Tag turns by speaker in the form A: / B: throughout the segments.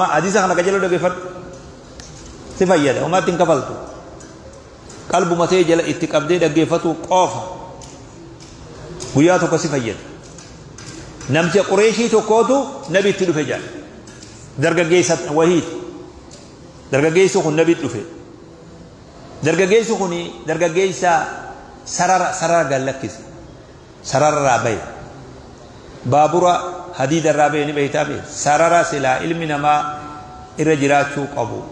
A: Hadiisa kana qajeeloo dhaggeeffadhu. Si fayyada. Homaatti hin kafaltu. Qalbuma tee jala itti qabdee dhaggeeffatu qofa. Guyyaa tokko si fayyada. Namticha Qureeshii tokkootu nabi itti dhufe jedha. Dargaggeessa wahiiti. Dargaggeessi kun nabi dhufe. Dargaggeessi kun dargaggeessa sarara sarara gad lakkise. Sarararraa bahe. Baabura hadiidarraa bahe ni beektaa bee? Sarara silaa ilmi namaa irra jiraachuu qabu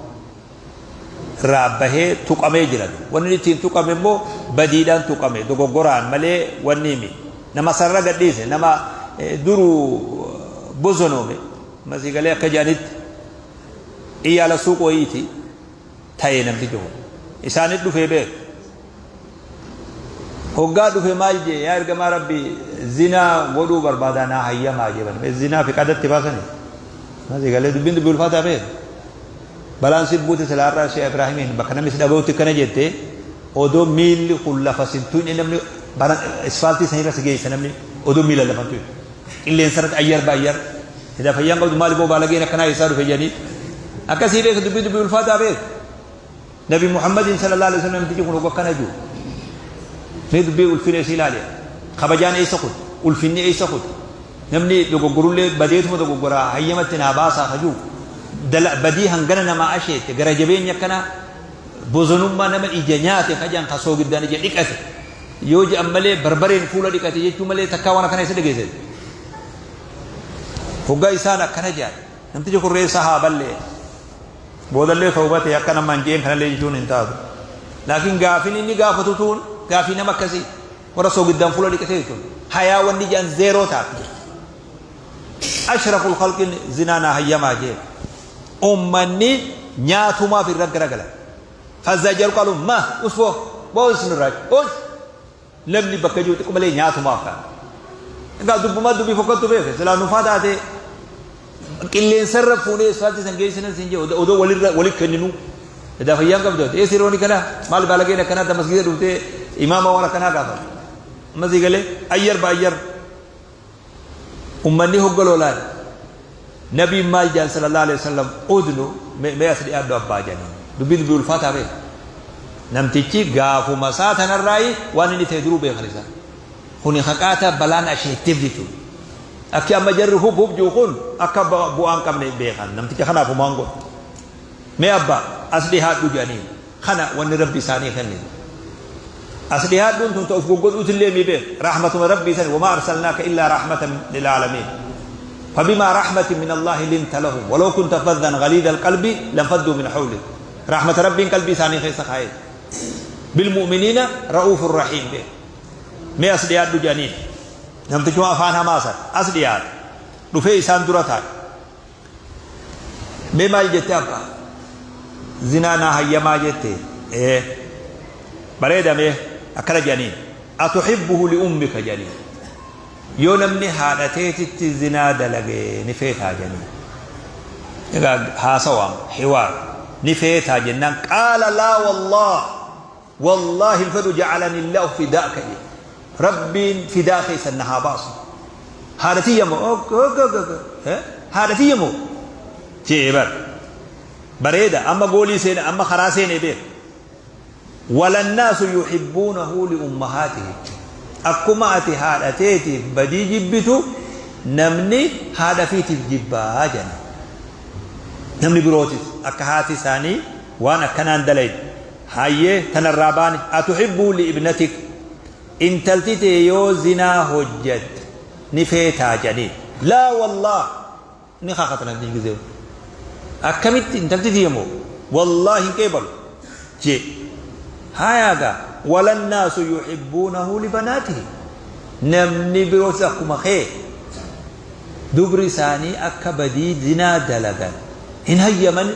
A: irraa bahee tuqamee jira. Wanni inni ittiin tuqame immoo badiidhaan tuqame dogoggoraan malee wanni himi. Nama sarara gadhiise nama duru bosonoome masii galee akka jedhanitti iyyaala suuq wayiiti ta'e namtichi kun. Isaanit dhufee beek. Hoggaa dhufe maal jee yaa ergamaa Rabbii zinaa godhuu barbaadaa naa hayyamaa jee bani. Zinaa fi qadatti baasani. Maasii galee dubbiin dubbii ulfaataa beek. Balaan si buute silaa har'a Sheekh Ibraahimiin bakka namni si dhaga'utti akkana jette odoo miilli kun lafa sin tuqne namni isfaaltii sanirra si geessa namni odoo miila lafa hin tuqne. Qilleensa irratti ayyar baayyar. Edaa fayyaan qabdu maali boo baalageen akkanaa eessaa dhufe jedhanii. Akkasii beek dubbii dubbii ulfaataa beek. Nabi Muhammadiin sallallahu alaihi wasallam namtichi kun akkana jiru. Mee dubbii ulfina isii ilaali. Kabajaan eessa kutu? Ulfinni eessa kutu? Namni dogoggorullee badeetuma dogoggoraa hayyamatti naa baasaa kajuu. Badii hangana namaa asheette gara jabeenya akkanaa bozonummaa nama ija nyaate kajaan ka soogiddaan ija dhiqate. Yoo je'an malee barbareen fuula dhiqate jechuu malee takkaa waan akkana eessa dhageesse? Hoggaa isaan akkana je'an namtichi kun reessa haa ballee boodallee tawbatee akka nama hin je'een kanallee jechuun hin taatu. Laakiin gaafin inni gaafatu tuun gaafii nama akkasii warra soogiddaan fuula dhiqatee jechuun hayaa wanni je'an zeeroo taate. Ashraful khalqin zinaa naa hayyamaa jee. Ummanni nyaatumaaf irra garagalan. Fazajaru qaalu ma usfoo boo isinirraa us namni bakka jiru xiqqoo malee nyaatumaaf ta'a. Egaa dubbumaa dubbii fokkattu beeke silaa nufaa taate qilleensarra fuunee isfaaltii san geessinan sin jee odoo walirra walitti kenninu. Edaa fayyaan qabdu ati eessi rooni kana maal baalageen akkanaa ta masgiida dhuftee imaama waan akkanaa gaafata. Amma sii galee ayyar ba ayyar. Ummanni hogga lolaan Nabiin maal jedhan sallallahu alaihi wasallam udnu mee as dhiyaadhu abbaa jedhaniin. Dubbii dubbii ulfaataa beeka. Namtichi gaafuma isaa tanarraayi waan inni ta'e duruu beekan isaan. Kuni haqaata balaan asheetteef jechuudha. Akki amma jarri hub hub jiru kun akka bu'aan qabne beekan. Namticha kanaaf homaan godhu. Mee abbaa as dhihaadhu jedhaniin. Kana wanni Rabbi isaanii kenne. As dhihaadhuun tun ta uf goggodhuutillee mi beek. Rahmatuma Rabbii sani wamaa arsalnaaka illaa rahmatan lil'aalamiin. Fabimaa rahmatin min Allaahi linta lahum walaw kunta faddan ghaliida alqalbi lanfadduu min hawlik. Rahmata Rabbiin qalbii isaanii keessa kaa'e. Bilmu'miniina ra'uufun rahiim beek. Mee as dhiyaadhu jedhaniin. Namtichuma afaan hamaa san as dhiyaate. Dhufee isaan dura taa'e. Mee maal jette abba? Zinaa naa hayyamaa jette? Ee. Bareeda mee akkana jedhaniin. Atuhibbuhu li ummika jedhaniin. Yoo namni haadha teetitti zinaa dalage ni feetaa jedhaniin. Egaa haasawaam hiwaar ni feetaa jennaan qaala laa wallaah Wallaahi hin fedhu ja'alanillahu fidaaka jedhe. Rabbiin fidaa keessan na haa baasu. Haadha tiyya moo ok ok ok ok eh? Haadha tiyya moo jee bar. Bareeda amma goolii seene amma karaa seene beek. Walannaasu yuhibbuunahu li ummahaatihi. Akkuma ati haadha teetiif badii jibbitu namni haadha fiitiif jibbaa jedhan. Namni birootis akka haati isaanii waan akkanaan dalaydu. Hayyee tanarraa baane atuhibbuu li ibnatik intalti tee yoo zinaa hojjatte ni feetaa jedhaniin laa wallaah ni kakata namtichi gizee akkamitti intalti tiyya moo wallaahi hin qeebalu jee hayaa gaa walannaasu yuhibbuunahu libanaatihi namni birootis akkuma kee dubri isaanii akka badii zinaa dalagan hin hayyaman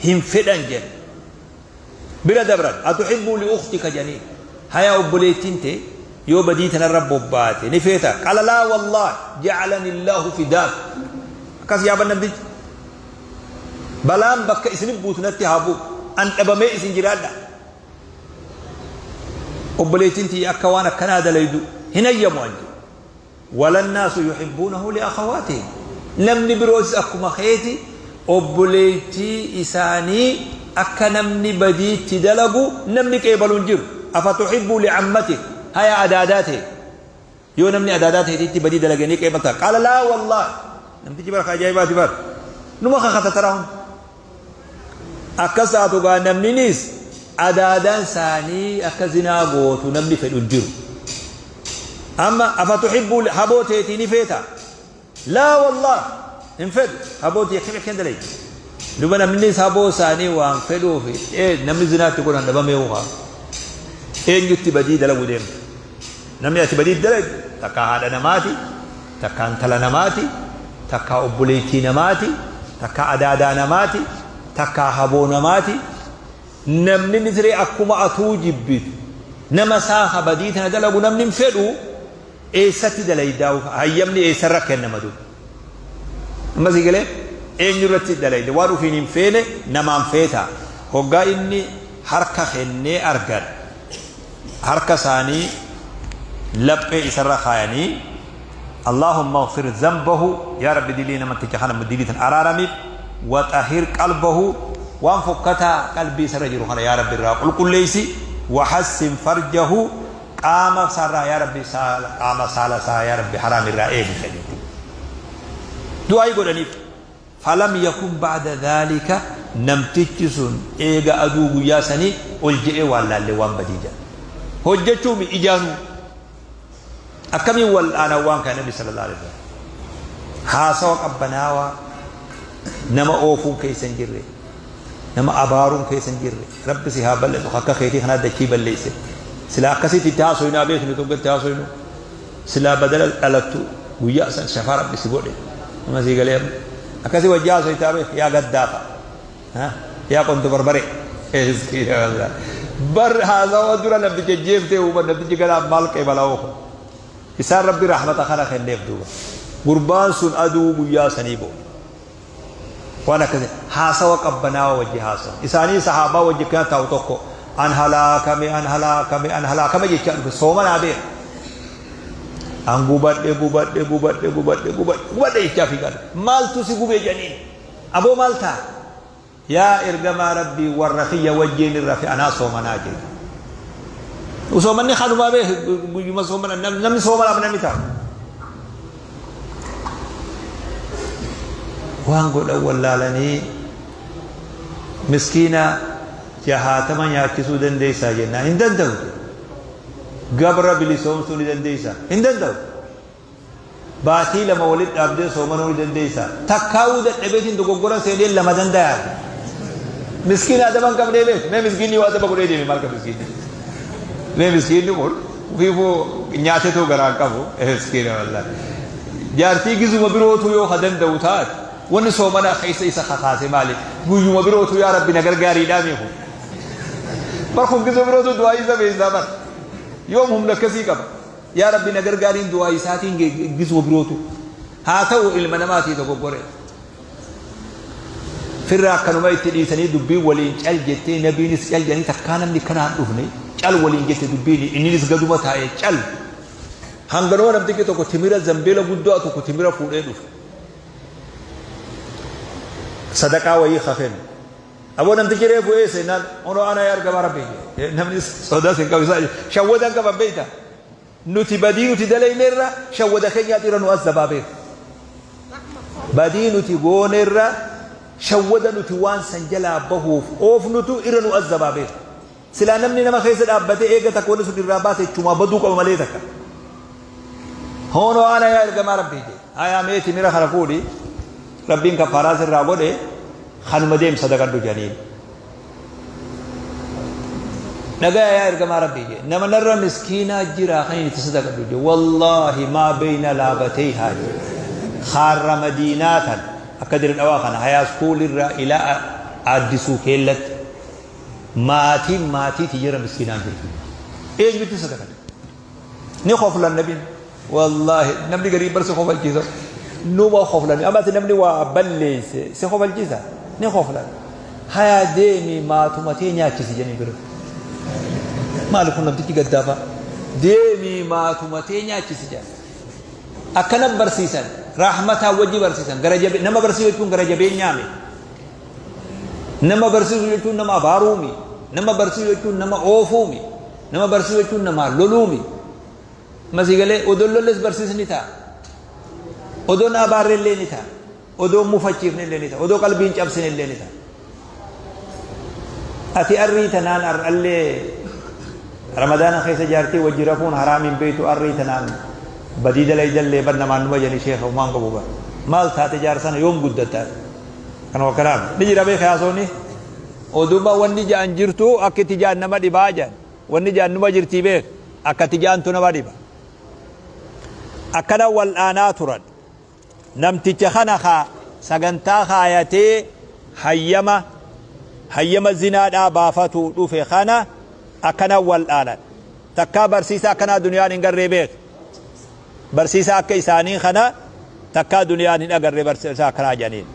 A: hin fedhan jedhe bira dabran atuhibbuu li ukhtika jedhaniin haya obboleettiin tee yoo badii tanarra bobbaate ni feeta qala laa wallahi ja'alani illaahu fidaak akkas yaaban namtichi balaan bakka isin buutu natti haa bu'u an dhabamee isin jiraadha obboleettiin tiyya akka waan akkanaa dalaydu hin hayyamu an jedhe Walannaasu yuhibbuunahu liakhawaatihim namni birootis akkuma keeti Obboleettii isaanii akka namni badiitti dalagu namni qeebalu hin jiru. Afatuhibbu li'ammatik, haya adaadaa tee yoo namni adaadaa teetitti badii dalage ni qeebalta? Qaala laa wallahi. Namtichi bara ka ajaa'ibaati bar, numa kakata taraa hunda akkas taatu gaa. Namninis adaadaan isaanii akka zinaa gootu namni fedhu hin jiru. Amma afatuhibbu haboo teetii ni feeta? Laa wallaah, hin fedhu. Haboo tiyya akkami akkan dalaydi? Duba namnis haboo isaanii waan fedhuuf namni zinaa itti godhan dhabamee ukaa. Eenyutti badii dalagu deemta? Namni ati badii dalagdu takkaa haadha namaati, takkaa intala namaati, takkaa obboleettii namaati, takkaa adaadaa namaati, takkaa haboo namaati. Namni nisree akkuma atuu jibbitu nama isaa ka badii tana dalagu namni hin fedhu. Eessatti dalaydaa? Hayyamni eessarra kennama duuba? Amma sii galee? Eenyu irratti dalayda? Waan ufiin hin feene namaan feetaa? Hoggaa inni harka kennee argan, harka isaanii laphee isarra kaayanii, Allaahumma ighfir zambahu, yaa Rabbi dilii namanticha kana dilii tan araaramiif, wa xahir qalbahu, waan fokkataa qalbii isarra jiru kana yaa Rabbi irraa qulqulleeysi, wa hassin farjahu, qaama isaarraa yaa Rabbi saala qaama saala isaa yaa Rabbi haraam irraa eegi jedhaniiti du'aayi godhaniif. Falam yakun ba'da dhaalika, namtichi sun eega aduu guyyaa sanii ol je'ee waan laallee waan badii jedha hojjechuumi ijaanuu akkamiin wal aanan. Waan kana Nabi sallallahu alaihi wasallam haasawa qabbanaawaa, nama oofuun keessa hin jirre, nama abaaruun keessa hin jirre, Rabbi si haa balleessu, akka keetii kanaa dachii balleesse. Silaa akkasitti itti haasoynu beeknu tokko itti haasoynu silaa badala dhalattu guyyaa san shafaa Rabbi si godhe. Nama sii galee amma akkasii wajji haasoytaa beek, yaa gaddaafa, yaa qonto barbare. Bar haasawa dura namticha jeeftee uuman, namtichi ganaa maal qeebalaa oofu isaan Rabbi rahmata kana kenneef. Duuba gurbaan sun aduu guyyaa sanii booda waan akkasii haasawa qabbanaawa wajji haasawa isaanii sahaabaa wajji kana taa'u tokko an halaakame, an halaakame, an halaakame jechaa dhufe. Soomanaa beeka, an gubadhe, gubadhe, gubadhe, gubadhe, gubadhe, gubadhe jechaa fiigaa dhufe. Maaltu si gubee jedhaniin. Aboo maal ta'a? Yaa ergamaa Rabbii, warra kiyya wajjiin irra fi anaa soomanaa jedhe. Soomanni kanumaa beek, guyyuma soomana namni soomanaaf namni ta'a. Waan godhan wallaalanii, miskiina 60 nyaachisuu dandeessaa jennaan hin danda'u. Gabra bilisoomsuu ni dandeessaa? Hin danda'u. Baatii 2 walitti dhaabdee soomanuu ni dandeessaa? Takkaawuu dadhabeetiin dogoggora seenee 2 dandayaa. Miskiina adaba hin qabnee beek. Mee miskiinni yoo adaba godhee deeme maal qaba miskiinni? Mee miskiinni kun ofiifuu nyaateetoo garaa hin qabu. Miskiina wallaahi. Jaartii gizuma birootu yoo ka danda'u taate, wanni soomana keessa isa kakaase maali? Guyyuma birootu yaa Rabbi na gargaariidhaa mee kun. Bar kun gizuma birootu du'aa isa beessaa bar. Yoom humna akkasii qaba? Yaa Rabbi na gargaariin du'aa isaatiin gizuma birootu. Haa ta'u, ilma namaatii dogoggore. Firra akkanuma itti dhiisanii dubbiin waliin cal jettee, nabiinis cal jedhanii, takkaa namni kanaan dhufne cal waliin jette dubbiin, inninis gaduma taa'e cal. Hanganuma namtichi tokko timira zambeela guddaa tokko timira fuudhee dhufe. Sadaqaa wayii ka kennu. Aboo, namtichi reefu eessa jennaan, onoo ana yaa ergamaa Rabbii jedhe. Namni sodaas hin qabu, isaa shawwada hin qaban beektaa. Nuti badii nuti dalaynerra shawwada keenyaatu irra nu azzabaa beeku. Badii nuti goonerra shawwada nuti waan san jalaa bahuuf oofnutu irra nu azzabaa beeku. Silaa namni nama keessa dhaabbatee eega takka wanni sun irraa baase jechumaa baduu qaba malee takka. Hoonoo ana yaa ergamaa Rabbii jedhe. Hayaa, mee timira kana fuudhi, Rabbiin kaffaaraa sirraa godhe, kanuma deem sadaqadhu jedhaniin. Dhagaya yaa ergamaa Rabbii jedhe. Nama narra miskiinaa jira kan inni itti sadaqadhu jedhe. Wallaahi maa beeyna laabatee haa jedhe. Kaarra Madiinaa tan akka dira dhawaa kana hayaa iskuulirraa ilaa aaddisuu keellatti maatiin maatii tiyyara miskiinaan jirtu. Eenyutti sadaqadha? Ni koflan nabiin. Wallaahi namni garii bar si kofalchiisa. Numa koflan. Amma ati namni waa balleesse si kofalchiisa. Ni koflan. Hayaa, deemi maatuma tee nyaachisi jedhanii bira. Maali kun namtichi gaddaafa? Deemi maatuma tee nyaachisi jedhan. Akkana barsiisan. Rahmataa wajji barsiisan. Gara jabe nama barsiisuu jechuun gara jabeenyaame. Nama barsiisuu jechuun nama abaaruumi. Nama barsiisuu jechuun nama oofuumi. Nama barsiisuu jechuun nama loluumi. Masii galee odoon lolles barsiisni ta'a. Odoon abaarrellee ni ta'a. Odoo mufachiifne illee ni ta'a. Odoo qalbiin cabsine illee ni ta'a. Ati arrii tanaan ar'allee Ramadaana keessa jaartii wajji rafuun haraam hin beektu, arrii tanaan badii dalaydallee bar namaan numa jedhani, sheekha umaan qabu bar. Maal taate jaarsana, yoom guddatta? Kanuma kanaaf ni jira beeka haasooni. Oduma wanni ja'an jirtu akka itti ja'an nama dhibaa ja'an. Wanni ja'an numa jirtii beek, akka itti ja'antu nama dhiba. Akkana wal'aanaa turan. Namticha kana ka sagantaa kaayatee hayyama zinaadhaa baafatuu dhufe kana akkana wal'aanan. Takkaa barsiisaa akkanaa duniyaan hin garree beek. Barsiisaa akka isaanii kana takkaa duniyaan hin agarree, barsiisaa akkanaa jedhaniin.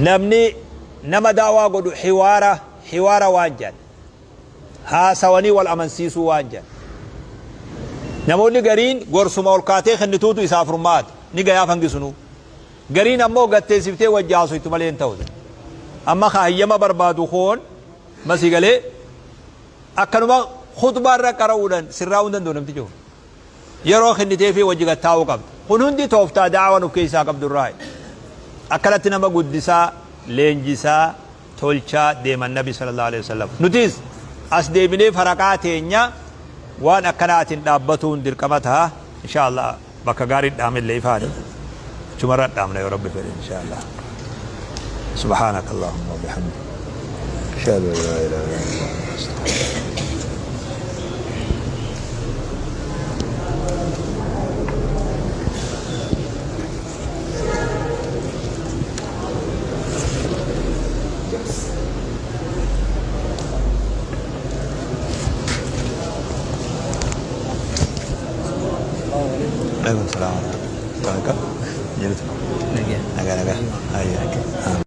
A: Namni nama da'waa godhu hiwaara waan jedhan. Haasawanii wal amansiisuu waan jedhan. Namoonni gariin gorsuma ol kaatee kennituutu isaa furmaata. Ni gayaaf hangi sunuu. Gariin ammoo gatteessiftee wajji haasoytu malee hin ta'u. Amma ka hayyama barbaadu koon masii galee akkanuma khutbaa irra qara'uudhaan sirraa'uu hin danda'u namtichi kun. Yeroo kenniteefii wajji gad taa'uu qabda. Kun hundi tooftaa da'awaan of keessaa qabdu irraayi. Akkanatti nama guddisaa, leenjisaa, tolchaa deeman Nabi sallallahu alaihi wasallam. Nutis as deebinee faraqaa teenya waan akkanaatiin dhaabbatuun dirqama taha. Insha Allah bakka gaarii dhaamillee ifaani. Achumarra dhaamna yoo Rabbi fedhe insha Allah. سبحانك اللهم وبحمدك، أشهد أن لا إله إلا أنت، أستغفرك. عليكم السلام ورحمة الله. Jirtu? Nagaa nagaa. Ayyaa.